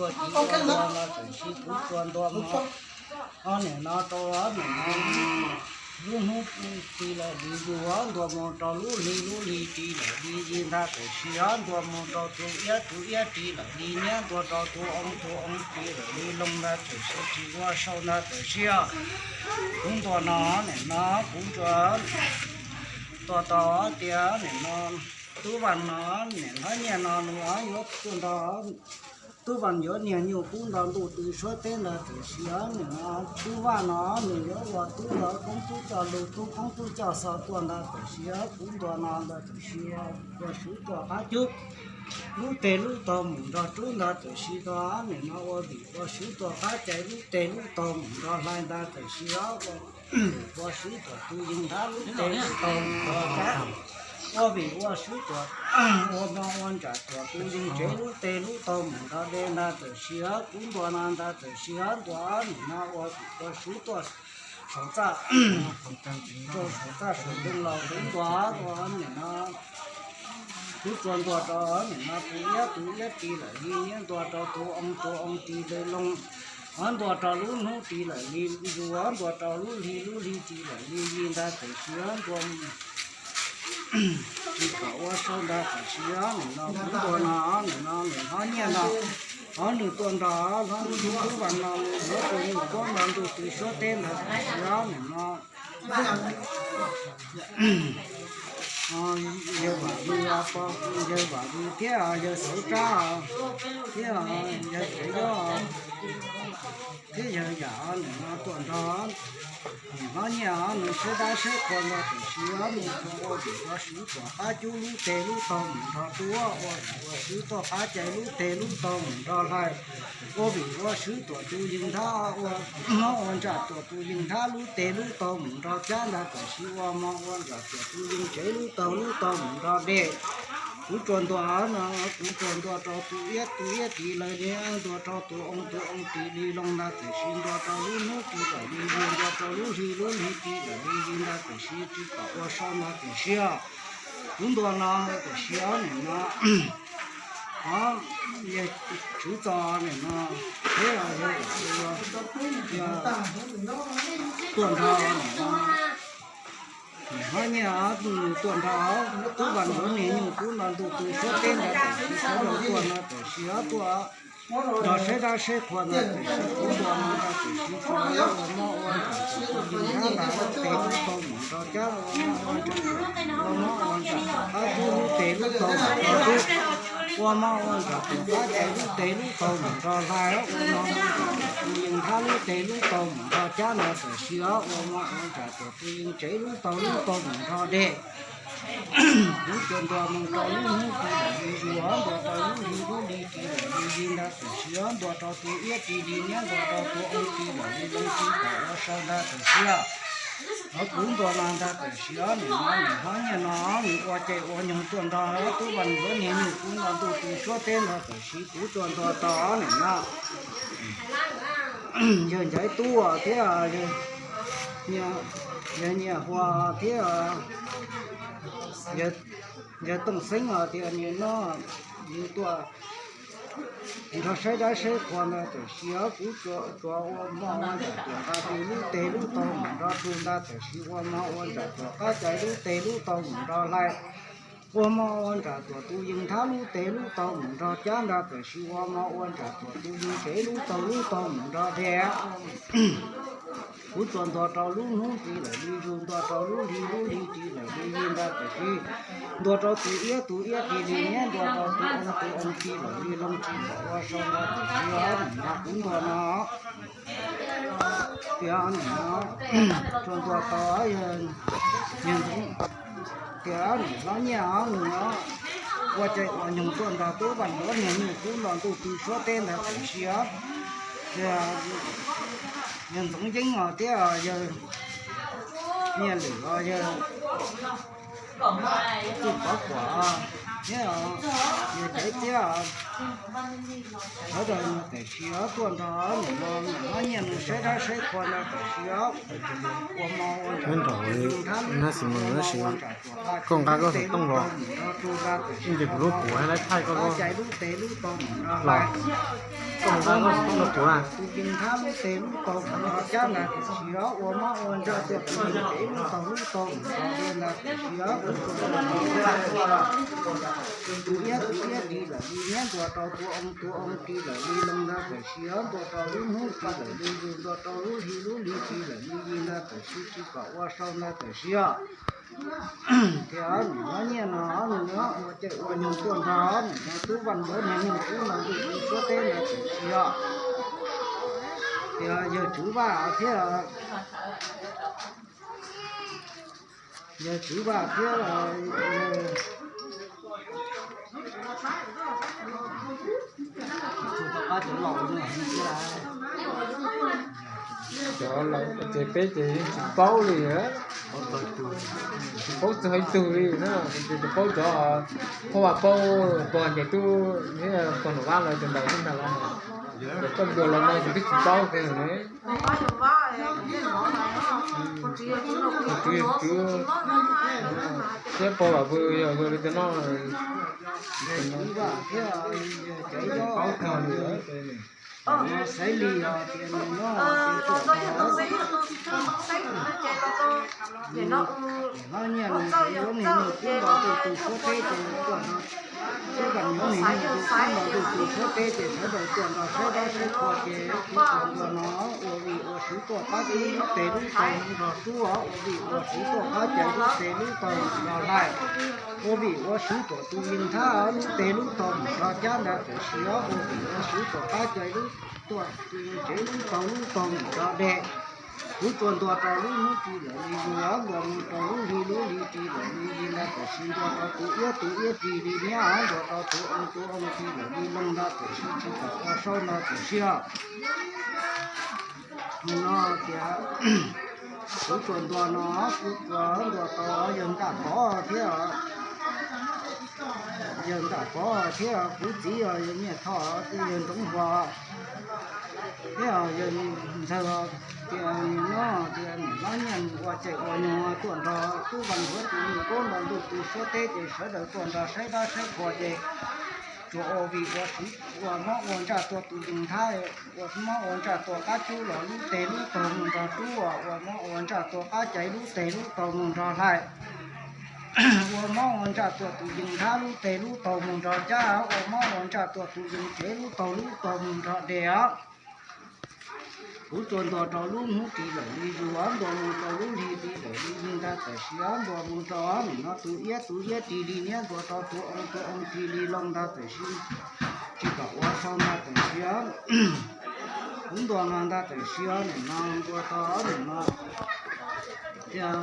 tuaj ci ua ntua no tam sim kuv tsuas ntua mus. Ob nim no rau ob nim no lub hnub ti lawm li yus, ntua mus rau lub hli, lub hli ti lawm li yig ntag tam sim, ntua mus rau tus iab, tus iab ti lawm li niab, ntua rau tus oo, tus oo ti lawm li loo ntag tam sim, tsis ua sau ntag tam sim. Kuv ntua no nim no kuv tsuas ntua tau tias nim no Tub Vaj no nim no nyiaj no nws yuav tuaj nrog, Tub Vaj yuav niag nyuj kub nto ntuj tw suab teb ntag tam sim, nim no Tub Vaj no nws yuav ua tub los koob tub coj lug, tub koob tub coj xov tuaj ntag tam sim, kuv ntua no ntag tam sim, ua sub tuaj qab cub lub teg lub taug mus nrog rub ntag tam sim, nim no ua vim ua sub tuaj qab cai lub teg lub taug mus nrog hlais ntag tam sim, ua sub tuaj tus yeeg nrab lub teg lub taug mus nrog cab, ua vim ua sub tuaj ua mov ua ntsam tuaj tus yeeg tsev lub teg lub taug mus nrog de ntag tam sim, kuv ntua no ntag tam sim, ntua nim no ua vim ua sub tuaj saum txaj, rau saum txaj saum ntoo los kuv ntua, ua nim no kuv tsuas ntua rau nim no tus iab, tus iab ti lawm li niab, ntua rau tus oo, tus oo ti lawm li loo, ntua rau lub hnub ti lawm li yus, ntua rau lub hli, lub hli ti lawm li yig ntag tam sim, ntua tsis kam ua sau ntag tam sim, nim no kuv ntua no, nim no nws hov nyiaj no, hov nws tuaj nrog hov Tub Vaj no nws yuav tus nyuj kub nto ntuj tw suab teb ntag tam sim, nim no yawg Vam Vwj, yawg Vam Vwj thiab yawg Xauv Tsab thiab yawg Tsev Yob thiab yawg Yam nim no tuaj nrog nim no nyiaj nws saib dab saib qhua ntag tam sim, nim no ua vim ua sub tuaj qab cub lub teg lub taug mus nrog rub, ua vim ua sub tuaj qab cai lub teg lub taug mus nrog hlais, ua vim ua sub tuaj tus yeeg nrab, ua mov ua ntsam tuaj tus yeeg nrab lub teg lub taug mus nrog cab ntag tam sim, ua mov ua ntsam tuaj tus yeeg tsev lub taug lub taug mus nrog de. Kuv tsuas ntua no, kuv tsuas ntua rau tus iab, tus iab ti lawm li, ntua rau tus oo, tus oo ti li loo ntag tam sim, ntua rau lub hnub ti lawm li yus, ntua rau lub hli, lub hli ti lawm li yig ntag tam sim, tsis kam ua sau ntag tam sim, kuv ntua no tam sim, nim no yawg Tswv Txos nim no thiab yawg tuaj nrog nim no, nim no nyiaj nws tuaj nrog Tub Vaj yuav niag nyuj kub nto ntuj tw suab teb ntag tam sim, sawv daws tuaj no tam sim, tuaj nrog saib dab saib qhua ntag tam sim, kuv ntua no ntag tam sim, ua mov ua ntsam tuaj tus yeeg nrab hlais lub teg lub taug mus nrog cab, ua mov ua ntsam tuaj qab cub lub teg lub taug mus nrog rub, ua mov ua ntsam tuaj qab cai lub teg lub taug mus nrog hlais, ua mov ua ntsam tuaj tus yeeg nrab lub teg lub taug mus nrog cab ntag tam sim, ua mov ua ntsam tuaj tus yeeg tsev lub taug lub taug mus nrog de. Kuv tsuas ntua mus rau lub hnub ti lawm li yus, ntua rau lub hli, lub hli ti lawm li yig ntag tam sim, ntua rau tus iab ti li niab, ntua rau tus oo ti lawm li loo, tsis kam ua sau ntag tam sim, kuv ntua no ntag tam sim, nim no nim no nyiaj no nws ua ces ua nyoog tuaj nrog Tub Vaj yuav niag nyuj kub nto ntuj tw suab teb ntag tam sim, kuv tsuas ntua tau nim no yawg Ncaiv Tub thiab yawg Nyiaj Hua thiab yawg Tooj Xeeb os, tias nim no yus tuaj nrog saib dab saib qhua ntag tam sim, kuv tsuas ua mov ua ntsam tuaj qab cai lub teg lub taug mus nrog rub ntag tam sim, ua mov ua ntsam tuaj qab cai lub teg lub taug mus nrog hlais, Ua mov ua ntsaj tuam tus yees thab lub tes lub taw mus nrog cab nrog tawm sis ua mov ua ntsaj tuam tus yees tsev lub taw lub taw mus nrog de. Kuv tsuas ntuas rau lub hnub ris lawm li zus, ntuas rau lub hli lub hli ris lawm li yi nrog tawm sis, ntuas rau tus iab tus iab ris li niab, ntuas rau tus oo tus oo ris lawm li loo tsis pom ua sau nrog tawm sis nrog kuv ntuas no. Tias nim no tsuas ntuas tau yawg Ntxoov, tias nim hlob Nyiaj os, nws ua cai ua nyoog tuaj nrog tub Vaj Yuav niag nyuj tub nrog ntuj tw suab teb ntawd tawm sis os. Tias yawg Ntxoov Yeeb os thiab yawg Nyiaj Lwm os, yawg Txuj Pov Kuam thiab yawg Caiv Txiab, sawv daws no tawm sis os tuaj nrog nim no nim hlob Nyiaj nws saib dab saib qhua no tawm sis os. Ua mov ua ntsaj tuam tus yees thab lub tes lub taw mus nrog tub Vaj Yuav niag nyuj tub nrog ntuj tw suab teb ntawd tawm sis os. Tias yawg Tswv Vaj thiab, yawg Tswv Vaj thiab, kuv tsuas ntuas rau lub hnub ris lawm li zus, ntuas rau tus iab tus iab ris li niab, ntuas rau tus oo tus oo ris lawm li loo tsis pom ua sau nrog tawm sis nrog kuv ntuas no. Kuv nqa koj saum tooj los. Ntawm no nim no tus lub puav lawv thaij koj los, koj nqa koj saum tooj los puav na. Tus yees thab lub tes lub taw mus nrog cab nrog tawm sis os, ua mov ua ntsaj tuam tus yees tsev lub taw lub taw mus nrog de nrog tawm sis os. Tus iab tus iab ris lawm li niab, ntuas rau tus oo tus oo ris lawm li loo nrog tawm sis os, ntuas rau lub hnub ris lawm li zus, ntuas rau lub hli lub hli ris lawm li yi nrog tawm sis tsis pom ua sau nrog tawm sis os. Tias nim hlob Nyiaj no nws ua cai ua nyoog tuaj nrog nim no tub Vaj Yuav niag nyuj tub nrog ntuj tw suab teb ntawd tawm sis os. Tias yawg Tswv Vaj thiab, yawg Tswv Vaj thiab, cov laus ces peb ces yeej tsis paub li, tsis paub txog ib tug li na, ces tsis paub cov, qhov uas paub pog nce tub thiab pog Nom Vab lawv cov ntawd xwb ntag los, ces koj ntuas los no ces twb tsis paub kiag ne. Tus tswv yog tswv thiab pog Vam Pw yog li cov no. Paub kawg li. Xaiv li os, tias nws nyob, tias tuaj, hlob Nyiaj nws yuav niag nyuj tub nrog ntuj tw suab teb ces tuaj nrog, tub Vam Yuav niag nyuj tub nrog ntuj tw suab teb ces sawv daws tuaj nrog saib dab saib qhua ces kuv tsuas ntuas no ua vij ua sub tuaj pab tub lub tes lub taw mus nrog tub os, ua vij ua sub tuaj pab cai lub tes lub taw mus nrog hlais, ua vij ua sub tuam tus yees thab lub tes lub taw mus nrog cab nrog tawm sis os, ua vij ua sub tuam pab cai lub tuam tus yees tsev lub taw lub taw mus nrog de. Kuv tsuas ntuas rau lub hnub ris lawm li zus, ntuas mus rau lub hli lub hli ris lawm li yi nrog tawm sis, ntuas rau tus iab tus iab ris li niab, ntuas rau tus oo tus oo ris lawm li loo nrog tawm sis tsis pom ua sau nrog tawm sis os. Nim no tias kuv tsuas ntuas no, kuv tsuas ntuas tau yawg Nkaj Pov thiab, yawg Nkaj Pov thiab kuv txiv yawg Nyiaj Thoj, yawg Ntxoov Huas thiab yawg Ntxawg, tias nim no tias nim no Nyiaj ua cai ua nyoog tuaj nrog tub Vaj Yuav tus nyuj tub nrog ntuj tw suab teb ces sawv daws tuaj nrog saib dab saib qhua ces tsuas ua vij ua sub, ua mob ua ntsaj tuaj tus yees thab, ua mob ua ntsaj tuaj qab cub los lub tes lub taw mus nrog tub, ua mob ua ntsaj tuaj qab cai lub tes lub taw mus nrog hlais, ua mob ua ntsaj tuaj tus yees thab lub tes lub taw mus nrog cab, ua mob ua ntsaj tuaj tus yees tsev lub taw lub taw mus nrog de os. Kuv tsuas ntuas rau lub hnub ris lawm li zus, ntuas mus rau lub hli ris lawm li zus ntag, tam sim ntuas mus rau nim no tus iab tus iab ris li niab, ntuas rau tus oo tus oo ris li loo ntag, tam sim tsis pom ua sau ntag, tam sim kuv ntuas no ntag, tam sim nim no ntuas tau nim no tias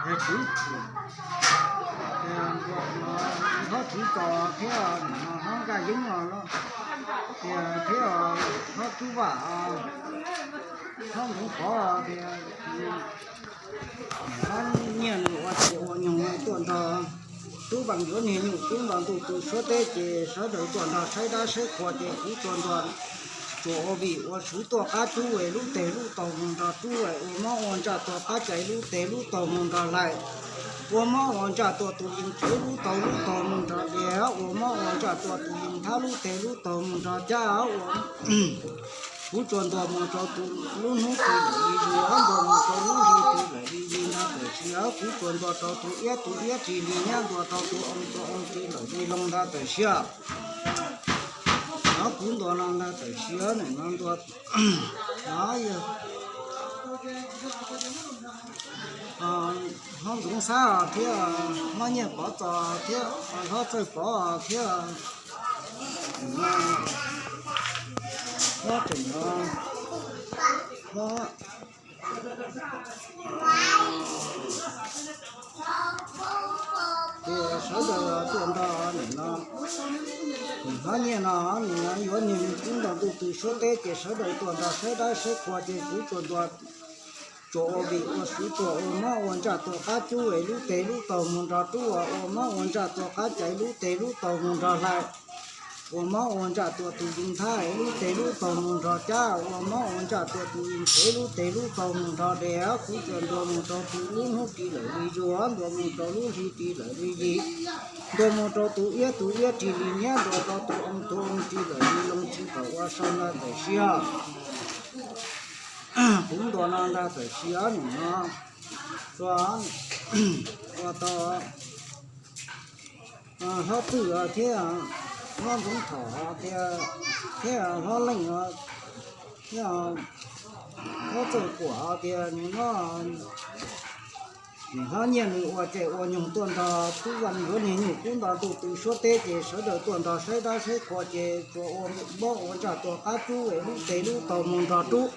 yawg Tswv, hlob Tswv Txos thiab nim no hlob Nkaj Yeeb os, tias thiab hlob Tub Vaj, hlob Ntxoov Pov, tias hlob Nyiaj nws ua cai ua nyoog tuaj nrog tub Vaj Yuav niag nyuj tub nrog ntuj tw suab teb ces sawv daws tuaj nrog saib dab saib qhua ces kuv tsuas ntuas tsuas ua vij ua sub tuaj qab cub es lub tes lub taw mus nrog tub es ua mob ua ntsaj tuaj qab cai lub tes lub taw mus nrog hlais, ua mob ua ntsaj tuaj tus yees tsev lub taw lub taw mus nrog de, ua mob ua ntsaj tuaj tus yees thab lub tes lub taw mus nrog cab, ua Kuv tsuas ntuas mus rau tus lub hnub ris lawm li zuag, ntuas mus rau lub hli ris lawm li yig ntag tam sim os. Kuv tsuas ntuas rau tus iab tus iab ris li nyab, ntuas rau tus oo tus oo ris lawm li loo ntag tam sim os. Kuv ntuas no ntag tam sim os, nim no ntuas, o, yog hlob Ntxoov Xab thiab hlob Nyiaj Pov Txos thiab hlob Txawj Pov thiab hlob tseem, hlob, ces sawv daws tuaj nrog nim no, hlob Nyiaj no nws yuav nws kub nto ntuj tw suab teb ces sawv daws tuaj nrog saib dab saib qhua ces kuv tsuas ntuas tsuas ua vim ua sub tsuas ua mob ua ntsaj tua qab cub es lub tes lub taug mus nrog rub, ua mob ua ntsaj tua qab cais lub tes lub taug mus nrog hlais, ua mob ua ntsaj tua tus yees thab es lub tes lub taug mus nrog cab, ua mob ua ntsaj tua tus yees tsev lub tes lub taug mus nrog des. Kuv tsuas ntuas mus rau tus lub hnub ris lawm li zuag, ntuas mus rau lub hli ris lawm li yig, ntuas mus rau tus iab tus iab ris li nyab, ntuas rau tus oo tus oo ris lawm li loo tsis tau ua sau ntag tam sim os. Kuv ntuas no ntag tam sim os, nim no ua tau hlob Twj thiab hlob Ntxoov Thom tias, thiab hlob Leej thiab hlob Txawj Kuam tias nws no, nws hlob Nyiaj nws ua cem ua nyoog tuaj nrog Tub Vaj yuav niag nyuj kub nto ntuj tw suab teb ces sawv daws tuaj nrog saib dab saib qhua ces tsuas ua mob ua ntsaj tua qab cub es lub tes lub taug mus nrog rub,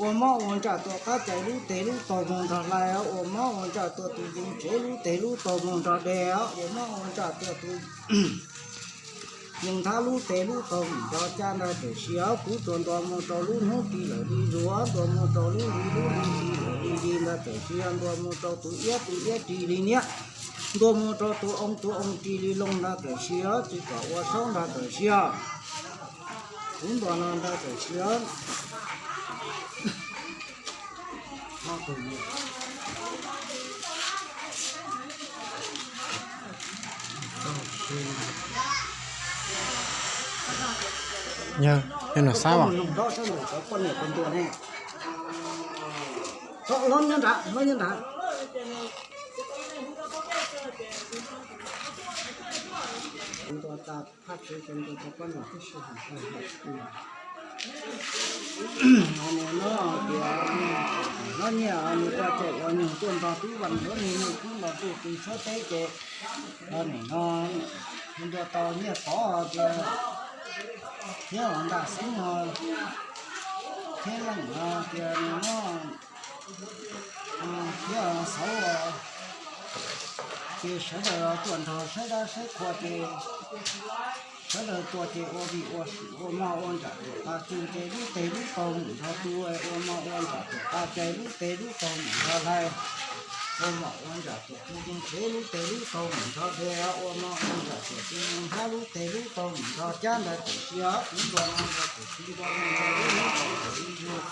ua mob ua ntsaj tua qab cais lub tes lub taug mus nrog hlais, ua mob ua ntsaj tua tus yees tsev lub tes lub taug mus nrog des, ua mob ua ntsaj tua tus yees thab lub tes lub taug mus nrog cab ntag tam sim os. Kuv tsuas ntuas mus rau lub hnub ris lawm li zuag, ntuas mus rau lub hli lub hli ris lawm li yig ntag tam sim os, ntuas mus rau tus iab tus iab ris li niab, ntuas mus rau tus oo tus oo ris li loo ntag tam sim os, tsis kom ua saub ntag tam sim os. Kuv ntuas no ntag tam sim os. Yog, yog nws xab as. Hlob nyob nrad, hlob nyob nrad. Ntuas tas phaj tsev ces ntuas tas poj niam tib si hais. Nws no tias hlob Nyiaj nws ua cem ua nyoog tuaj nrog Tub Vaj yuav niag nyuj kub nto ntuj tw suab teb ces, nim no ntuas tau Nyiaj Pov tias, thiab Ntaj Xeeb no, thiab Leej no tias nws no, thiab Xauv, ces sawv daws tuaj nrog saib dab saib qhua ces sawv daws tuaj ces ua vim ua sub ua mob ua ntsaj tuam qab cub ces lub tes lub taug mus nrog rub, ua mob ua ntsaj tuam qab cais lub tes lub taug mus nrog hlais, ua mob ua ntsaj tuam tus yees tsev lub tes lub taug mus nrog des, ua mob ua ntsaj tuam tus yees thab lub tes lub taug mus nrog cab ntag tam sim os. Kuv ntuas no ntag tam sim ntuas no ntag lub hnub ris lawm li zuag,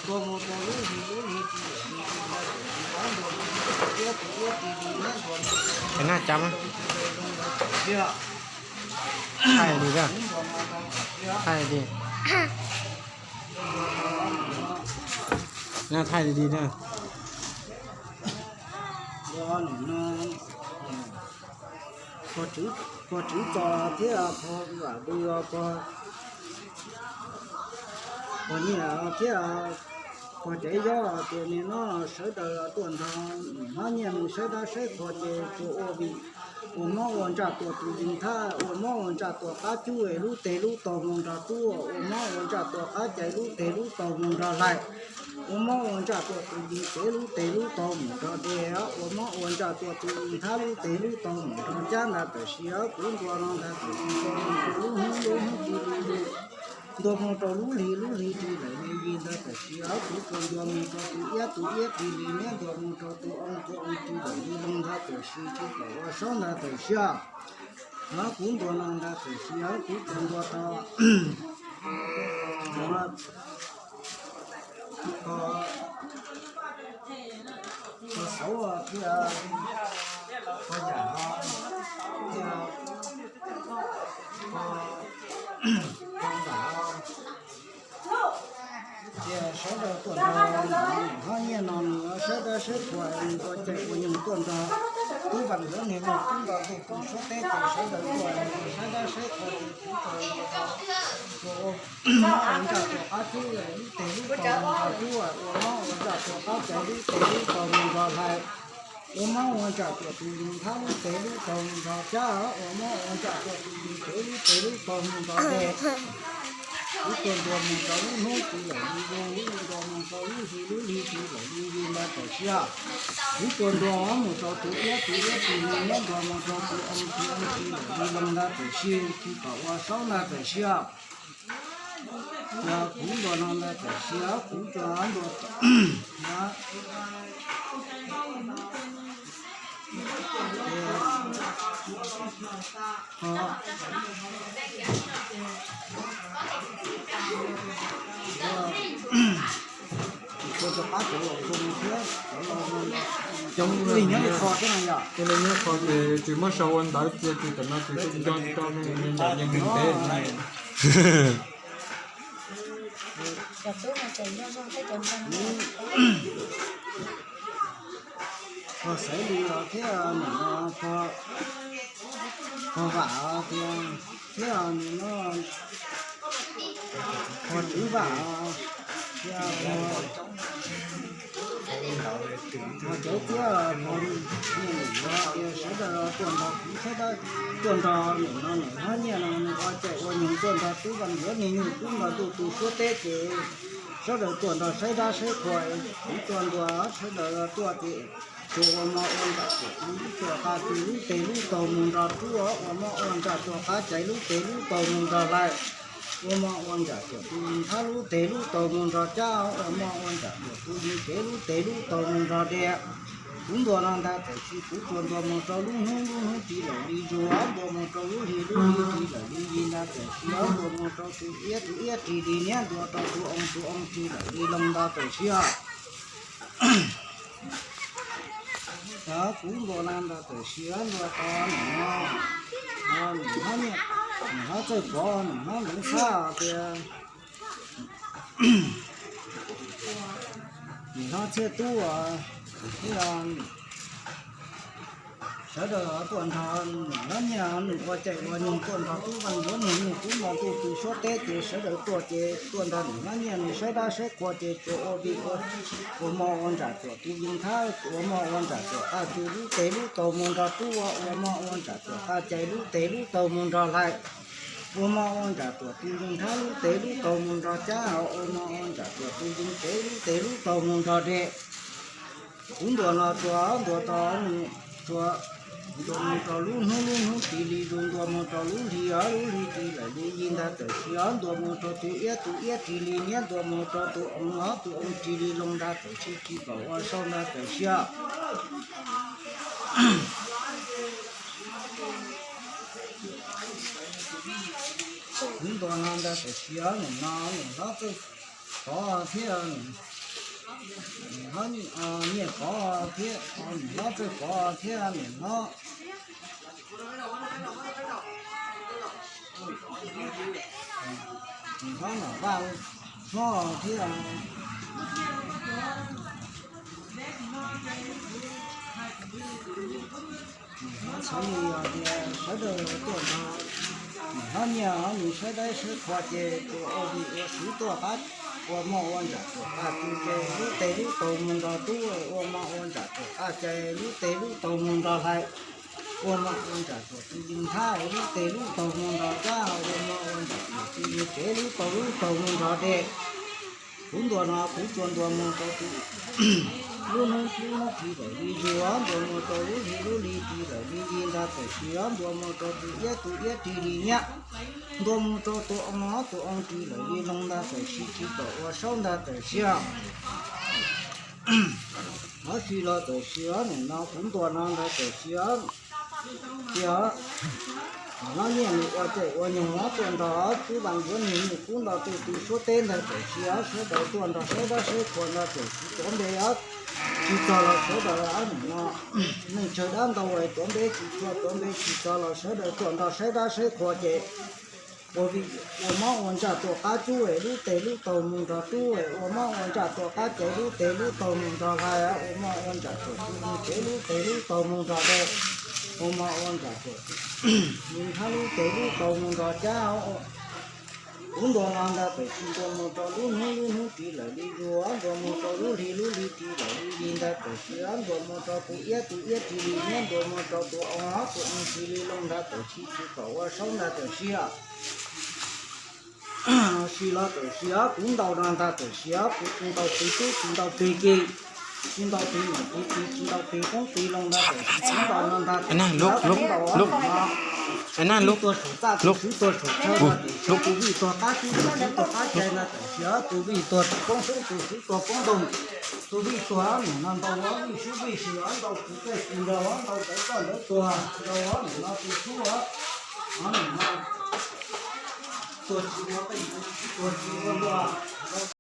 ntuas mus rau lub hli lub hli ris lawm li yig ntag tam sim os, ntuas mus rau tus iab tus iab ris li niab, ntuas mus rau tus oo tus oo ris lawm li loo ntag tam sim os. Thaij li na. Kuv ntuas no ntag tam sim os. Thaij li. Thaij li na. Ua nim no pog Tswv Txos thiab pog Vam Lwm, pog Nyiaj thiab pog Caiv Yob tias nim no sawv daws tuaj nrog hlob Nyiaj mus saib dab saib qhua ces tsuas ua vim ua mob ua ntsaj tuam tus yees thab, ua mob ua ntsaj tuam qab cub es lub tes lub taug mus nrog rub, ua mob ua ntsaj tuam qab cais lub tes lub taug mus nrog hlais, ua mob ua ntsaj tuam tus yees tsev lub tes lub taug mus nrog des, ua mob ua ntsaj tuam tus yees thab lub tes lub taug mus nrog cab ntag tam sim os. Kuv ntuas no ntag tam sim ntuas mus rau lub hnub lub hnub ris li zuag, ntuas mus rau lub hli lub hli ris lawm li yig ntag tam sim os. Kuv tsuas ntuas mus rau tus iab tus iab ris li niab, ntuas mus rau tus oo tus oo ris lawm li loo ntag tam sim, tsis pom ua saub ntag tam sim os. Kuv ntuas no ntag tam sim os, kuv tsuas ntuas tau pog Xauv thiab pog Yam thiab pog Vam. saib qhua, ua cai ua nyoog tuaj nrog tub vam yuav niag nyuj kub nto tuj tu suab teb ces sawv daws tuaj saib dab saib qhua, ua mob ua ntsaj tuam qab cub, lub teg lub taug mus nrog tub, ua mob ua ntsaj tuam qab cai, lub teg lub taug mus nrog hlais, ua mob ua ntsaj tuam tus nthab, lub teg lub taug mus nrog cab, ua mob ua ntsaj tuam tus ncev, lub teg lub taug mus nrog dej. Kuv tuaj ntua mus rau lub hnub tsis lawm li zoo, lub ntua mus rau lub hli, lub hli tsis lawm li zoo ntawd tam sim. Kuv tuaj ntua mus rau tus iab, tus iab tsis li niab, ntua mus rau tus oo, tus oo tsis lawm li loo ntawd tam sim, tsis pom ua saub ntawd tam sim. Yog kuv ntua no ntawd tam sim, kuv tuaj ntua Cov li nyob li qho ces tsis muab sau ua ntawv cia, tsis tam no ces nco nco me me ncaim yeej ntev. Pog Xaiv Lis los thiab, pog Vam tias, thiab pog Tswv Vam, pog Cawv thiab pog Nyiaj Lwm tias sawv daws tuaj nrog kuv, sawv daws tuaj nrog niam no niam hlob Nyiaj no ua cai ua nyoog tuaj nrog tub Vam yuav niag nyuj kub nto tuj tu suab teb ces sawv daws tuaj nrog saib dab saib qhua. Kuv tuaj ntua sawv daws tuaj ces tsuas ua mob ua ntsaj tuam tus lub tuam qab cai, lub teg lub taug mus nrog tub, ua mob ua ntsaj tuam qab cai, lub teg lub taug mus nrog hlais, ua mob ua ntsaj tuam tus nthab, lub teg lub taug mus nrog cab, ua mob ua ntsaj tuam tus ncev, lub teg lub taug mus nrog dej. Kuv ntua no ntawd tam sim, kuv tuaj ntua mus rau lub hnub, lub hnub tsis lawm li zoo, ntua mus rau lub hli, lub hli tsis lawm li zoo ntawd tam sim, ntua mus rau tus iab, tus iab tsis li niab, ntua rau tus oo, tus oo tsis lawm li loo ntawd tam sim. Kuv ntua no ntawd tam sim, ntua tau niam no, niam hlob Nyiaj, niam hlob Txawj Pov, niam hlob Ntxoov Xab tias, niam hlob Txhiaj Tub thiab sawv daws tuaj nrog niam hlob Nyiaj nws ua cai ua nyoog tuaj nrog tub Vam yuav niag nyuj kub nto tuj tu suab teb ces sawv daws tuaj ces tuaj nrog niam hlob Nyiaj nws saib dab saib qhua ces tsuas ua vij ua, ua mob ua ntsaj tuam tus yees thab, ua mob ua ntsaj tuam qab cai, lub teg lub taug mus nrog tub, ua mob ua ntsaj tuam qab cai, lub teg lub taug mus nrog hlais, ua mob ua ntsaj tuam tus yees thab, lub teg lub taug mus nrog cab, ua mob ua ntsaj tuam tus yees cev, lub teg lub taug mus nrog dej. Kuv ntua no tsuas ntua tau, tsuas ntua mus rau lub hnub, lub hnub tsis li zoo, ntua mus rau lub hli, lub hli tsis lawm li zoo ntawd tam sim, ntua mus rau tus iab, tus iab tsis li niab, ntua mus rau tus oo, tus oo tsis li loo ntawd tam sim, tsis pom ua saub ntawd tam sim. Kuv ntua no ntawd tam sim, niam no niam hlob Txawj Pov thiab, niam hlob Nyiaj Pov thiab, niam hlob Txawj Pov thiab, niam hlob, niam hlob Nom Vaj hlob thiab, niam hlob Xaiv Lis tias sawv daws tuaj nrog niam hlob Nyiaj nws saib dab saib qhua ces tsuas ua vij ua sub tuaj qab, ua mob ua ntsaj tuam qab cai, lub teg lub taug mus nrog tub, ua mob ua ntsaj tuam qab cai, lub teg lub taug mus nrog hlais, ua mob ua ntsaj tuam tus yees thab, lub teg lub taug mus nrog cab, ua mob ua ntsaj tuam tus yees cev, lub teg lub taug mus nrog dej. Kuv ntua no kuv tuaj ntua mus rau tus, lub hnub, lub hnub tsis lawm li zoo, ntua mus rau lub hli, lub hli tsis lawm li zoo ntawd tam sim, ntua mus rau tus iab, tus iab tsis li niab, ntua mus rau tus oo, tus oo tsis lawm li loo ntawd tam sim, tsis pom ua saub ntawd tam sim. Hnov si los tam sim, nim no kuv ntua no ntawd tam sim, tias niam hlob Nyiaj nws ua cai ua nyoog tuaj nrog tub Vam yuav niag nyuj kub nto tuj tu suab teb ntawd tam sim, sawv daws tuaj nrog saib dab saib qhua ntawd tam sim, tuav npe tsis txog los sawv daws, nim no neej tsawg dab ntau, tuav npe tsis txog, tuav npe tsis txog los sawv daws tuaj nrog saib dab saib qhua ces Ua vij ua mob ua ntsaj tuaj qab cub es lub tes lub taug mus nrog cub es ua mob ua ntsaj tuaj qab ces lub tes lub taug mus nrog hlais ua mob ua ntsaj tuaj tsis mus ces lub tes lub taug mus nrog de ua mob ua ntsaj tuaj mus nthab lub tes lub taug mus nrog cab. Kuv ntuas no ntag tawm sis ntuas mus rau lub hnub lub hnub ris lawm li zuag ntuas mus rau lub hli lub hli ris lawm li li ntag tawm sis ntuas mus rau tus iab tus iab ris li niab ntuas mus rau tus oo tus oo ris li loo ntag tawm sis tsis kom ua saub ntag tawm sis si los tawm sis kuv ntaus no ntag tawm sis kuv tsis ntaus tus tub tsis ntaus tus ki tsis ntaus tus nom tus txiv tsis ntaus tus qoob tus loo ntag tawm sis kuv ntaus no ntag tawm sis kuv ntaus no vij tuag saum txaj tus swv tuag saum chaw tus vij tuag qab cub tus swv tuag qab cai ntag tawm sis tus vij tuag tus koob xoob tus swv tuag koob ntoog tus vij tuag nom no ntau vij sub vij sw ntaus tus txaij tus nraug ntaus ntawv koj ntawv tuag ntaus nom no tus sub nom no tuag tsis ua qeej tuag tsis ua ntua